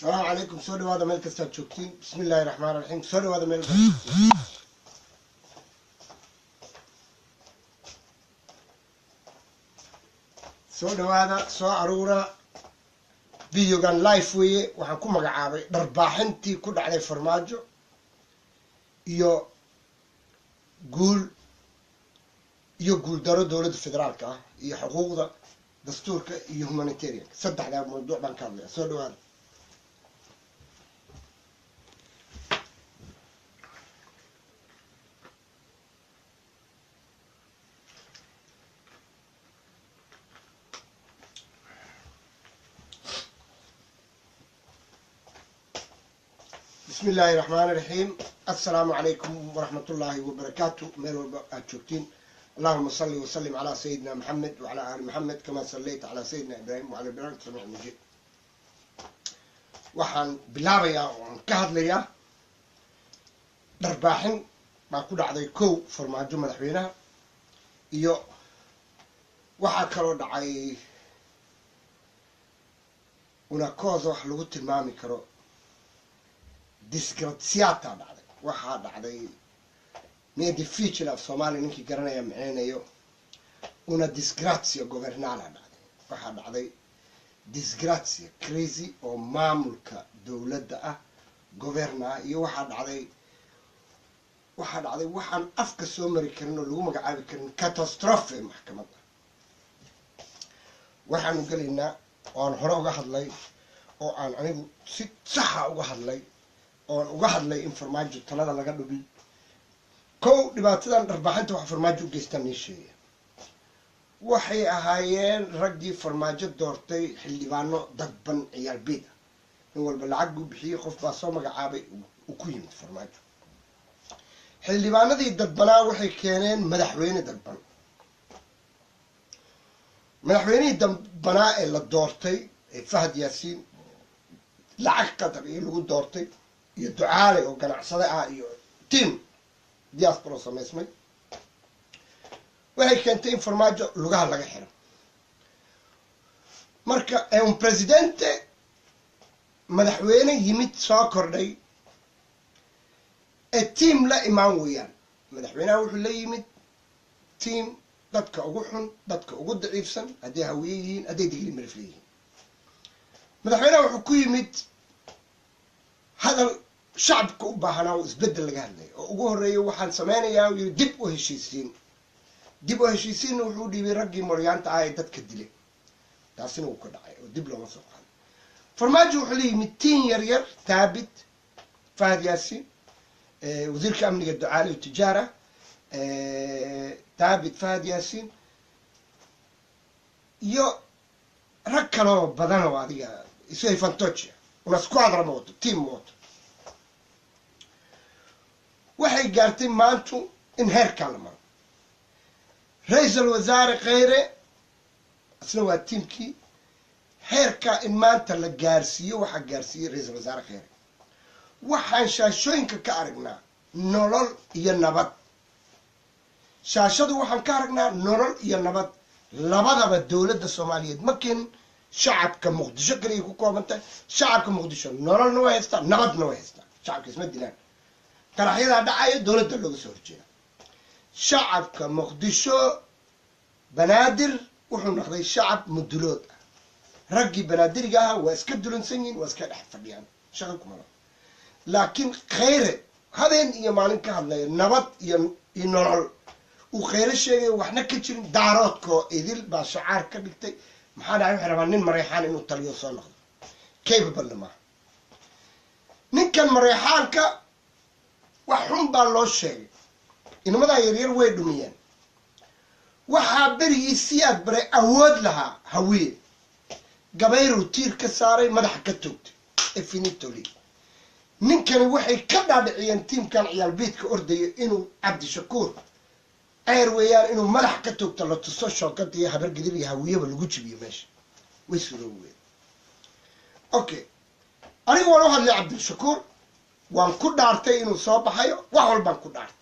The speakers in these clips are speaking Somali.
Asalaamu calaykum, soo dhawaada meel kastaad joogtiin. Bismi illaahi raxmaan raxiim, soo dhawaada meel kastaad joogtiin. Soo dhawaada, soo aruura. Videogan live weeye. Waxaan ku magacaabay dharbaaxintii ku dhacday Farmaajo iyo guul iyo guuldaro dowladda federaalka ah iyo xuquuqda dastuurka iyo humanitarianka. Saddexdaa mawduuc baan ka hadlaya. Soo dhawaada. Bismi illaahi raxmaani raxiim. Assalaamu calaykum waraxmat ullaahi wabarakaatu. Meel walba aad joogtiin, allahuma salli wasalim calaa sayidina Maxamed wacalaa aali Maxamed kamaa sallayta calaa sayidina Ibraahim wacala Ibrahim samiic majiid. Waxaan bilaabayaa oo aan ka hadlayaa dharbaaxin baa ku dhacday kow Farmaajo madaxweynaha, iyo waxaa kaloo dhacay una cosa wax lagu tilmaami karo disgraziata dhacday. Waxaa dhacday mia difficile af Soomaaliya, ninkii garanaya micnaynayo, una disgrazia governala dhacday. Waxaa dhacday disgrazia crazy oo maamulka dowladda ah, governa ah, iyo waxaa dhacday waxaan afka soo mari karin oo lagu magacaabi karin catastrophe maxkamadda. Waxaanu gelaynaa oo aan hore uga hadlay oo aan anigu si saxa uga hadlay oon uga hadlay in Farmaajo talada laga dhubiy. Kow, dhibaatadan dharbaaxinta waxa Farmaajo u geystaan nii sheegaya. Waxay ahaayeen raggii Farmaajo doortay xildhibaano dadban, ciyaal beed ah. Nin walba lacag buu bixiyey, qof baa soo magacaabay, uu ku yimid Farmaajo. Xildhibaanadii dadbanaa waxay keeneen madaxweyne dadban. Madaxweynihii dadbanaa ee la doortay ee Fahad Yaasiin lacag Qatar iyo lagu doortay iyo Ducaale oo ganacsade ah iyo team diaspora samaysmay, waxay keentay in Farmaajo lugaha laga xiro. Marka un presidente, madaxweyne yimid soo kordhay ee team la imaan weeyaan. Madaxweynaha wuxuu la yimid team dadka ugu xun, dadka ugu daciifsan, hadday Hawiye yihiin, hadday Digli Mirifle yihiin. Madaxweynaha wuxuu ku yimid hadal shacabka u baahanaa oo isbeddel laga hadlaya oo ugu horreeya. Waxaan sameynayaa, uu yiri, dib u heshiisiin. Dib u heshiisiinna wuxuu dhiibay raggii moryaanta ah ee dadka dilay. Taasina wuu ka dhacay oo dib looma soo qaaday. Farmaajo wuxuu la yimid team yar yar: Taabit, Fahad Yaasiin, wasiirka amniga Ducaale Tijaara, Taabit, Fahad Yaasiin iyo rag kaloo badan oo adiga isu fantocia, una squadra ma wato, team ma wato. Waxay gaartay maantu in heerkaa la maro. Ra-iisul wasaare Kheyre isna waa teamkii heerkaa in maanta la gaarsiiyo. Waxaa gaarsiiyey ra-iisul wasaare Kheyre. Waxaan shaashooyinka ka aragnaa nolol iyo nabad. Shaashadu waxaan ka aragnaa nolol iyo nabad. Labadaba dowladda Soomaaliyeed ma keenin. Shacabka Muqdisho kaliya ku kooban tahay. Shacabka Muqdisho nololna way haystaa, nabadna way haystaa. Shacabka isma dilaan. Qaraxyadaa dhacayo dowladda looga soo horjeeda. Shacabka Muqdisho, Banaadir, wuxuu noqday shacab mudulood ah. Raggii Banaadiriga ahaa waa iska dulansan yihin, waa iska dhex fadhiyaan, shaqa kumala. Laakiin Kheyre habeen iyo maalin ka hadlaya nabad iyo nolol uu Kheyre sheegaya, waxna ka jirin. Daaroodkoo idil baa shacaar ka dhigtay. Maxaa dhacay? Waxay rabaan nin Mareexaan inuu taliyo soo noqdo. Capable maaha ninkan Mareexaanka. Wax xun baa loo sheegay. Inamadaa yaryar way dhumiyeen. Waxaa berigii Siyaad Baray awood lahaa Hawiye, Gabayrow tiir ka saaray, madaxa ka toogtay, è finito lì. Ninkani waxay ka dhaadhiciyeen teamkan ciyaalbiidka ordaya inuu Cabdishakuur Ceer weeyaan, inuu madax ka toogto, la tuso shookada iyo Habargidib iyo Hawiyaba lagu jibiyo meesha. Way suroobi. Okay, anigu waan u hadlay Cabdishakuur, waan ku dhaartay inuu soo baxayo. Wax walbaan ku dhaartay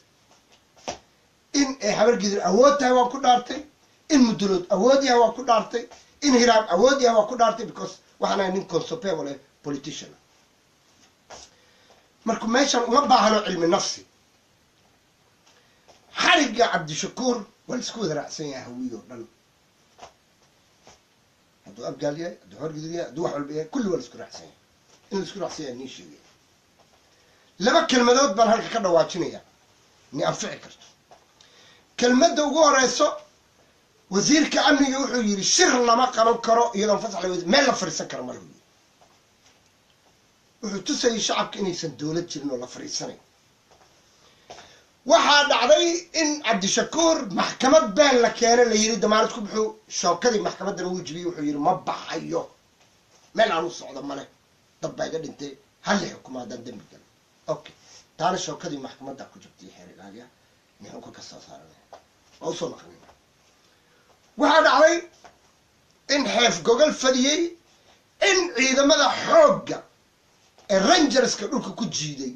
in ay Habargidir awood tahay, waan ku dhaartay in Mudulood awood yahay, waan ku dhaartay in Hiraab awood yahay, waan ku dhaartay, because waxaan ahay nin consapevole politician. Marka meeshan uma baahno cilmi nafsi. Xarigga Cabdishakuur waa la isku wada raacsan yahay, Hawiye oo dhan, hadduu Abgaal yahay, hadduu Horgidir yahay, hadduu wax walba yahay, kulli waa la isku raacsan yahay. In la isku raacsan yahay nii sheegaya. Laba kelmadood baan halka ka dhawaajinaya, ni anfici karto. Kelmadda ugu horeyso, wasiirka amniga wuxuu yidhi shir lama qaban karo iyadoon fasax la, meel la fariisan karo mala. Yiri wuxuu tusayay shacabka inaysan dowlad jirin oo la fariisanayn. Waxaa dhacday in Cabdishakuur maxkamad been la keenay, la yiri damaanad ku buxuu. Shookadii maxkamaddana wuu jibiyey. Wuxuu yidhi ma baxayo, meel aan u socdo male, dad baa iga dhintay, halli xukuma haddaan dembi galo. Okay, taana shookadii maxkamadda ku jabtay, xeer ilaaliya muxuu ka soo saaranaya waa usoo naqnina. Waxaa dhacday in Xeef gogol fadhiyey in ciidamada xoogga ee Rangerska dhulka ku jiiday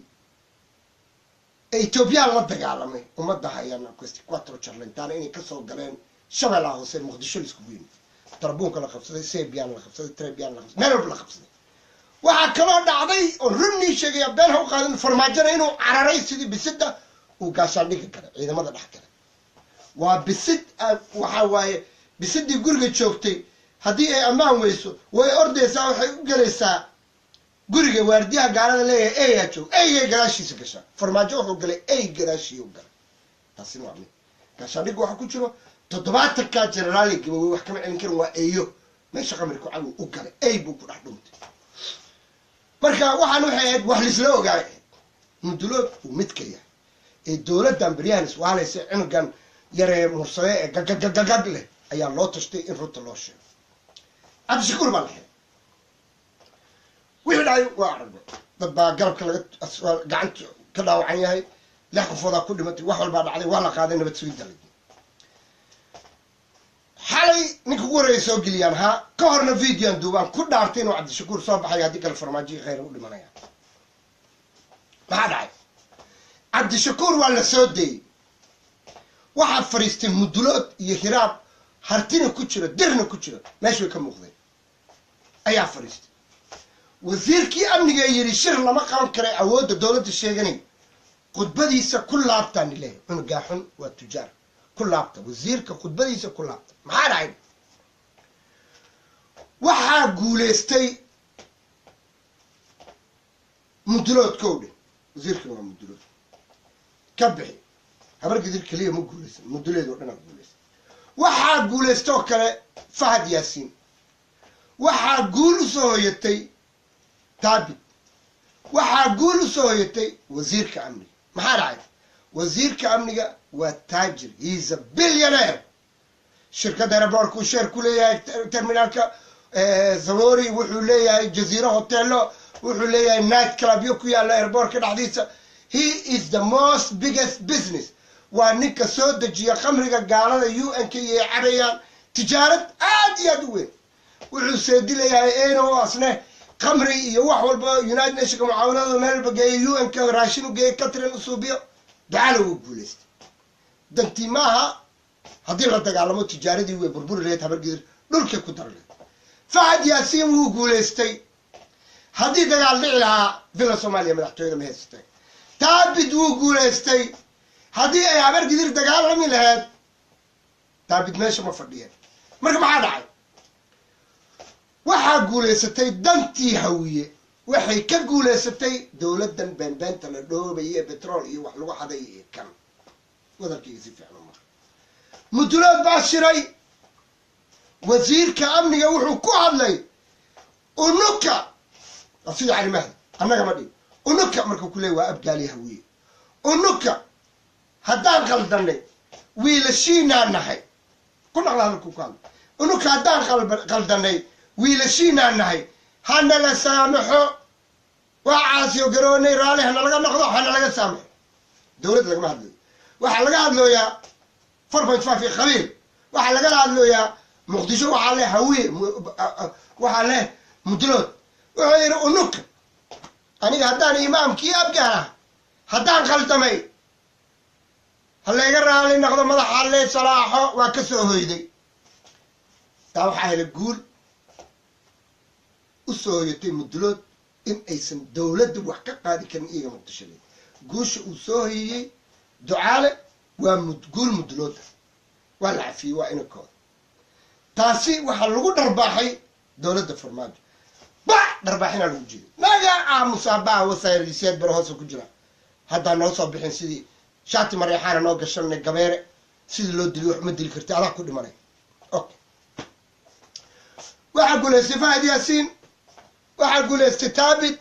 ee Etoobiyaan la dagaalamay ummadda hayaan quattro jarlentaana inay kasoo galeen Shabeellaha Hoose, Muqdisho la iskugu yimid, Tarbuunka la qabsaday, Sebian la qabsaday, Trebian la qabsaday, meel walba la qabsaday. Waxaa kaloo dhacday oo runnii sheegaya, been ha u qaadin, Farmaajona inuu cararay sidii bisidda uu gaashaandhigi galay, ciidamada dhex galay. Waa bisid, waxaa waaye bisidii guriga joogtay haddii ay ammaan weyso way ordaysaa, waxay u gelaysaa guriga waardiyaha gaalada leeyahay, eyaa joog, eygay gadaashiisa gashaa. Farmaajo wuxuu galay ey gadaashii u galay. Taasina waa mid. Gaashaandhigga waxaa ku jiro 70-ka generaali gaboobey, wax kama celin karin, waa eeyo meesha qamarku cadow u galay, ey buu ku dhex dhuntay. Marka waxaan waxay ahayd wax laisla ogaay ahayd. Mudulood uu midka yahay ee dowladdan beryahan iswaalaysa, cunugan yaree Mursade ee gagagagagag leh ayaa loo tashtay in runta loo sheego. Cabdishakuur baa la xiray. Wixii dhacay waa aragnay, dad baa garabka laga gacanta ka dhaawacan yahay, lix qofoodaa ku dhimatay, wax walbaa dhacday, waa la qaaday nabad sugidda la. Xalay ninka ugu horreeya soo geliyaan haa, ka horna videoan duubaan ku dhaartay inuu Cabdishakuur soo baxayo, haddii kale Farmaajoyi khayr u dhimanaya. Maxaa dhacay? Cabdishakuur waa la soo deeyey. Waxaa fadhiistay Mudulood iyo Hiraab, Hartina ku jiro, Dirna ku jiro, meesha way ka muuqdeen ayaa fadhiistay. Wasiirkii amniga yidhi shir lama qaban kara, awoodda dowladda sheeganay, khudbadiisa ku laabtaan leeyahay. Cunugaa xun waa tujaar. Ku laabta wasiirka khudbadiisa, ku laabta. Maxaa dhacay? Waxaa guuleystay Mudulood kowdhe. Wasiirkana waa Mudulood ka bixi. Habar Gidir keliya ma guuleysan, Muduleed oo dhanaa guuleysan. Waxaa guulaystoo kale Fahad Yaasiin. Waxaa guul usoo hoyatay Taabit. Waxaa guul usoo hoyatay wasiirka amniga. Maxaa dhacay? Wasiirka amniga waa taajir, he is a billionaire. Shirkadda airportkuu share ku leeyahay, terminalka Zabori wuxuu leeyahay, Jaziiro hoteelo wuxuu leeyahay, night clubyo ku yaalla airportka dhexdiisa. He is the most biggest business. Waa ninka soo dejiya khamriga gaalada UN-ka iyo ay cabayaan, tijaarad aad iyo aad u weyn. Wuxuu seedilayahay eno asne khamri iyo wax walba, United Nationka mucaawanadooda meel walba geeya, UN-ka raashin u geeya, catering u suubiyo. Ducala wuu guulaystay. Dantii maaha haddii la dagaalamo tijaaradii way burburi lahayd, Habargidir dhulkay ku dar lahayd. Fahad Yaasiin wuu guulaystay. Haddii dagaal dhici lahaa Villa Soomaaliya madaxtooyada ma haysatay. Taabid wuu guulaystay. Haddii ay Habargidir dagaalami lahayd, Taabid meesha ma fadhiyeen. Marka maxaa dhacay? Waxaa guulaysatay dantii Hawiye. Waxay ka guulaysatay dowladdan beenbeenta la dhoobaye, betrol iyo wax lagu xaday iyo kan wadalkayga si fiican uma. Mudulood baa shiray. Wasiirka amniga wuxuu ku hadlay unuka waa sida Cali Mahdi, annaga ma dhihin unuka. Markuu ku leey waa Abgaali, Hawiye. Unuka haddaan qaldanay wiilashiinaa nahay, ku dhaqla hadalkuu ku hadlay. Unuka haddaan qaldanay wiilashiinaa nahay, hanala saamaxo, waa caasiyo garoonay, raali hana laga noqdo, hana laga saamaxo. Dowladda lagama hadlayo, waxaa laga hadlooyaa 4.5 iyo qabiil. Waxaa lagala hadlooyaa Muqdisho waxaa leh Hawiye, waxaa leh Mudulood. Wuxuu yidhi unuka aniga haddaan imaamkii Abgaar ah haddaan khaldamay ha layga raali noqdo, madaxa lee salaaxo. Waa ka soo hoyday. Taa waxaa helay guul u soo hoyatay Mudulood. In aysan dowladda wax ka qaadi karin iyaga Muqdisho leed. Guusha uu soo hoyiyey Ducaale waa guul Mudulooda. Waa la cafiyey, waa inankooda. Taasi waxaa lagu dharbaaxay dowladda Farmaajo. Bac dharbaaxinaa lagu jiray. Naga aamusaabaa wasaarisiyaad bare hoose ku jira haddaa noo soo bixin sidii shaati Mareexaana noo gashanay gabeere sidii loo diliy. Wax ma dili karti, adaa ku dhimanay. Okay, waxaa guulaystay Fahad Yaasiin, waxaa guulaystay Taabit,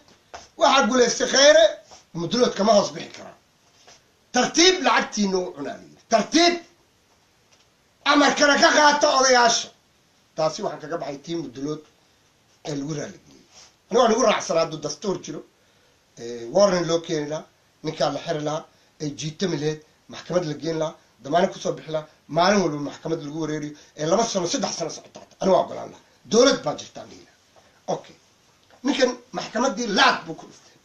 waxaa guulaystay Kheyre. Mudulood kama hoos bixi karaa. Tartiib lacagtiina u cunaa layidhi, tartiib amarkana ka qaata odayaasha. Taasi waxaan kaga baxay tii Mudulood ee lagu raaligeliyey. Aniga waan igu raacsanaa hadduu dastuur jiro, warning loo keeni lahaa, ninkaa la xiri lahaa, ay jiitami lahayd, maxkamad la geen lahaa, damaano kusoo bixi lahaa, maalin walba maxkamad lagu wareeriyo ee 2 sano 3 sano socotaata, aniga waa ogolaan lahaa. Dowlad baa jirtaan dhihi lahaa. Okay, ninkan maxkamaddii laad buu ku dhuftay.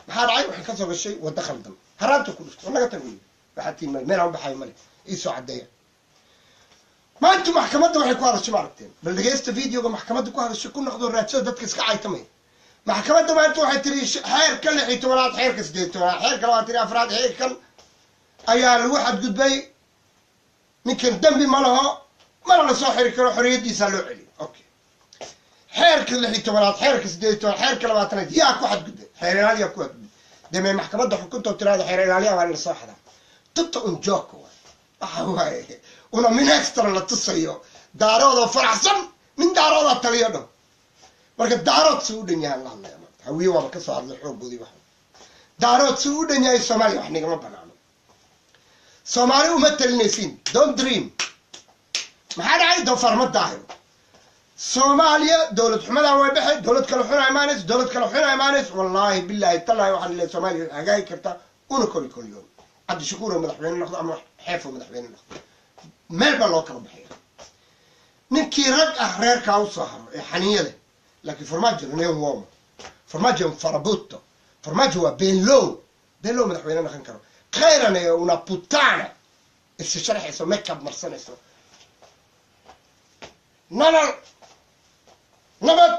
Maxaa dhacay? Waxay kasoo gashay waddo khaldan, haraanta ku dhuftay oo naga tag wey. Waxaa tiin male meel aan baxayo male, iisoo caddeeya. Maanta maxkamadda waxay ku hadashay ma aragteen? Bal dhegeysta videoga maxkamadda ku hadashay, ku noqdo, raadsada dadka iska caytamaya. Maxkamadda maanta waxay tiri xeerka 16aad, xeerka 18aad, xeerka 24aad, xeerkan ayaa lagu xadgudbay. Ninkan dembi ma laho, mana la soo xiri karo, xorriyaddiisaa loo celiyo. Okay, xeerka 16aad, xeerka 18aad, xeerka 20aad yaa ku xadgudbay? Xeer ilaaliyaa ku xadgudbay. Dee may maxkamadda xukuntoo tiraada xeer ilaaliya waa in lasoo xadaa? Tutto un gioco waay. Waxa waaye una minestra la tusayo Daaroodoo faraxsan. Nin Daaroodaa taliyo dho. Marka Daarood si u dhan yahay la hadlaya maanta. Hawiye waaba kasoo hadlay xoogoodii. Waxa Daarood si u dhan yahay, Soomaaliya wax nigama banaano. Soomaali uma talinaysiin, don't dream. Maxaa dhacay? Doofaar ma daahiro. Soomaaliya dowlad xumadaa way baxay, dowlad kale xuna imaanayso, dowlad kale xuna imaanayso. Wallaahi, bilaahi, tallaahi, waxaan leeyahay Soomaaliya waxay hagaagi kartaa una kori koliyoon Cabdishakuur oo madaxweyne noqdo ama Xeef oo madaxweyne noqdo. Meel baa loo kala baxaya. Ninkii rag ah reerkaa usoo haro ee xaniya leh. Laakiin Farmaajo non è un uomo, Farmaajo è un farabutto, Farmaajo waa beenlow. Beenlow madaxweyne noqon karo. Khayran è una puttana isi sharxayso, makeup marsanayso. Nolol, nabad,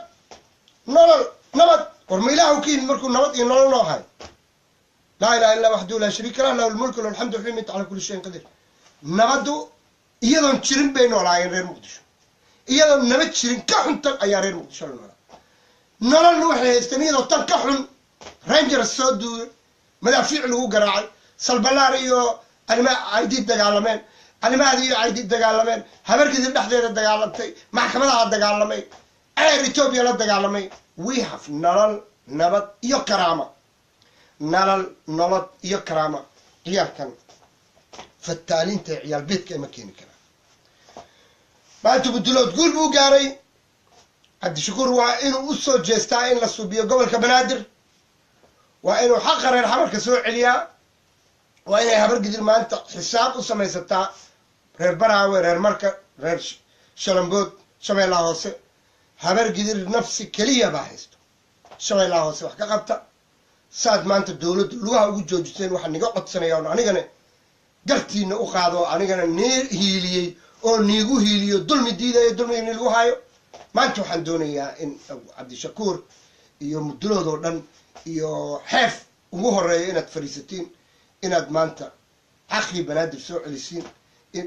nolol, nabad. War ma Ilaahu ka yimid markuu nabad iyo nolol noo hayo? Laa ilaha illa waxdahu laa shariika lah, lahu lmulku, lahu alxamdu, yuxyi yumiitu, calaa kulli shayin qadiir. Nabaddu iyadoon jirin bay noolaayeen reer Muqdisho. Iyadoon nabad jirin ka xuntan ayaa reer Muqdisho la noolaa. Nololna waxay haysteen iyadoo tan ka xun. Rangers soo duuray, madaafiic lagu garaacay, Salbalaar iyo Alima Caydi dagaalameen, Calimaadi iyo Caydi dagaalameen, Habargidii dhexdeeda dagaalamtay, maxkamadaha dagaalamay, ceer Etoobiya la dagaalamay. We have nolol, nabad iyo karaama. Nolol, nolod iyo karaama. Ciyaalkan fataalinta ee ciyaal beedka ima keeni karaan. Maanta Mudulood guul buu gaaray. Cabdishakuur waa inuu usoo jeestaa in la suubiyo gobolka Banaadir, waa inuu xaqa reer Xamarka soo celiyaa, waa inay Habargidir maanta xisaab u samaysataa reer Baraawe, reer Marka, reer Shalambood, Shabeellaha Hoose. Habargidir nafsi keliya baa haysto Shabeellaha Hoose. Wax ka qabta saad maanta dowladdu lugaha ugu joojiseen. Waxaan niga codsanaya on anigana gartiina u qaado, anigana nii hiiliyey oo niigu hiiliyo dulmi diidayo, dulmiga niigu hayo. Maanta waxaan doonayaa in Cabdishakuur iyo Mudulood oo dhan iyo Xeef ugu horeeyo inaad fadhiisatiin, inaad maanta xaqii Banaadir soo celisiin,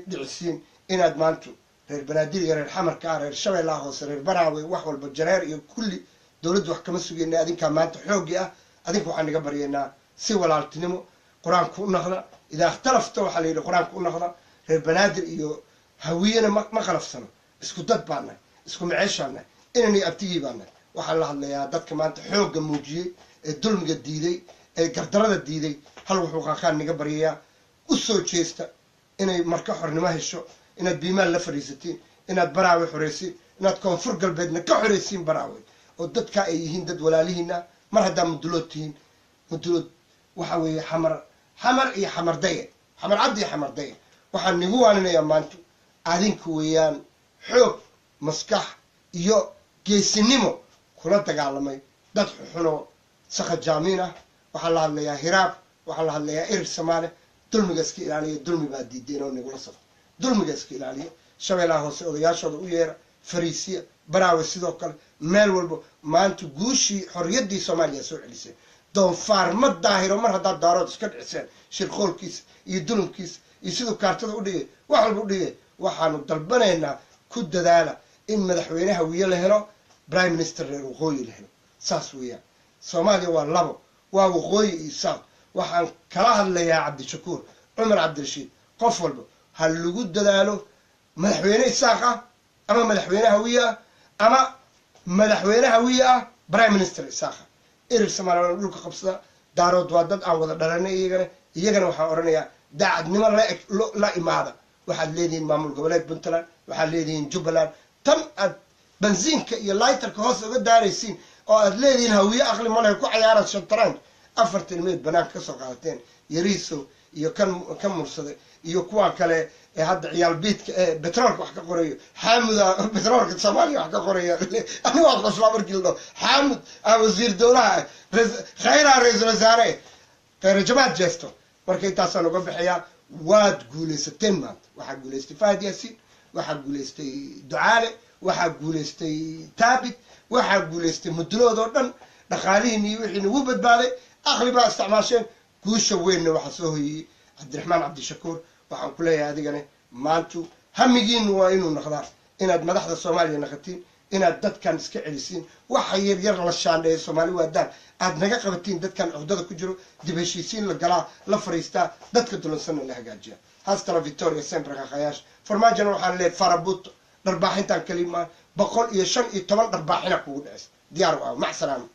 dhicisiin, inaad maanta reer Banaadir iyo reer Xamarka ah, reer Shabeellaha Hoose, reer Baraawe, wax walba, Jareer iyo kulli, dowladdu wax kama sugayna. Adinkaa maanta xooggii ah. Adinka waxaan naga baryaynaa si walaaltinimo Qur-aanku u naqda. Idaa ikhtalafta, waxaa la yidhi, Qur-aanku u naqda. Reer Banaadir iyo Hawiyena ma qalafsano. Isku dad baa nahay, isku maceeshaan nahay, inani abtigii baa nahay. Waxaan la hadlayaa dadka maanta xoogga muujiyey ee dulmiga diiday ee gardarada diiday. Hal wuxuu qaakaan naga baryayaa: u soo jeesta inay marka xornimo hesho, inaad Biimaal la fadhiisatiin, inaad Baraawe xoreysiin, inaad Koonfur Galbeedna ka xoreysiin Baraawe, oo dadka ay yihiin dad walaalihiina. Mar haddaa Mudulood tihiin, Mudulood waxa weeye Xamar, Xamar iyo Xamar Daye, Xamar Cabdi iyo Xamar Daye. Waxaan nigu waaninayaa maanta adinku weeyaan xoog, maskax iyo geesinimo kula dagaalamay dad xuxunoo sakhajaamiin ah. Waxaan la hadlayaa Hiraab, waxaan la hadlayaa Erir Samaale. Dulmiga iska ilaaliya. Dulmi baa diideen oo nigula safo. Dulmiga iska ilaaliya. Shabeellaha Hoose odayaashooda u yeera, fariisiya. Baraawe sidoo kale. Meel walbo maanta guushii xorriyaddii Soomaaliya soo celiseen. Doonfaar ma daahiro mar haddaad Daarood iska dhiciseen shirqoolkiisa iyo dulumkiisa iyo siduu kaartada u dhigay, wax walba u dhigay. Waxaanu dalbanaynaa, ku dadaala in madaxweyne Hawiye la helo, prime minister reer waqooyi la helo. Saas weeyaan. Soomaaliya waa labo, waa waqooyi iyo south. Waxaan kala hadlayaa Cabdishakuur, Cumar Cabdirashiid, qof walba ha lagu dadaalo madaxweyne Isaaq ah ama madaxweyne Hawiye ah, ama madaxweyne Hawiye ah, prime minister Isaaqa. Erir Soomaaliya dhulka qabsada. Daarood waa dad aan wada dhalanay. Iyagana waxaan odhanayaa, daacadnimo la imaada. Waxaad leedihiin maamul goboleed Puntland, waxaad leedihiin Jubbaland. Tan aad benziinka iyo lighterka hoos uga daaraysiin oo aad leedihiin Hawiye aqli malehe, ku cayaara shatranj, afartan ilmeed banaanka kasoo qaadateen, Yariiso iyo kan ka mursaday iyo kuwa kale ee hadda ciyaal biidka ee betroolka wax ka qorayo, Xaamuda betroolka Soomaaliya wax ka qoraya. Ani waa qoslaa markii la dhaho Xaamud ah wasiir dowlaha, Khayraa ra-iisul wasaare, Khayra jamaad jeesto. Marka intaasaan uga baxayaa. Waad guulaysateen maanta. Waxaa guulaystay Fahad Yaasiin, waxaa guulaystay Ducaale, waxaa guulaystay Taabit, waxaa guulaystay Mudulood oo dhan. Dhaqaalihiin iyo wixii nagu badbaaday, aqli baa isticmaasheen. Guusha weynna waxaa soo hoyiyey Cabdiraxmaan Cabdishakuur. Waxaan ku leeyahay adigane, maantu hamigiinu waa inuu noqdaa inaad madaxda Soomaaliya naqatiin, inaad dadkan iska celisiin, waxa yar yar la shaandheeya. Soomaali waadaan aad naga qabatiin dadkan cuqdada ku jiro, dib heshiisiin la galaa, la fariistaa, dadka dulansanna la hagaajiya. Hasta la victoria sempre, kakhayaasha. Farmaajona waxaan leeyahay farabuto dharbaaxintaan kalimaa, 115 dharbaaxina kugu dhaceysa. Diyaar u ah. Mac salaama.